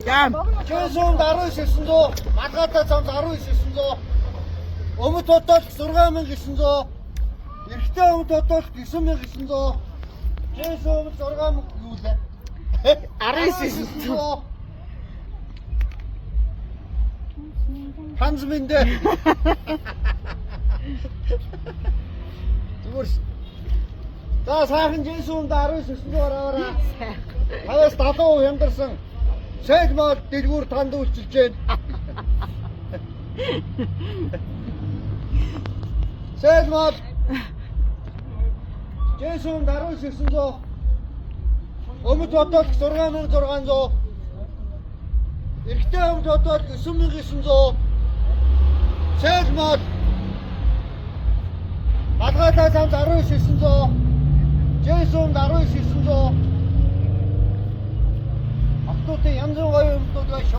Яам. Жинсүмд 19,900, Малгайтай цамц 19,900. Өмд бодол 6900. Эрэгтэй өмд бодол 9900. Жинсүмд 6000 юу лээ? 19,900. Ханз минь дээ. Зүгээр. За сайхан жинсүмд 19,900-аар аваарай. 50-аас 70% хямдарсан. Сэл мал дэлгүүр танд үйлчилж байна. Сэл мал Жэйсон 19,900. Өмд бодол 6600. Эрэгтэй өмд бодол 9900. Сэл мал Малгайтай цамц 19,900. Жэйсон 19,900. Охтуудын янз бүрийн гоё юмнууд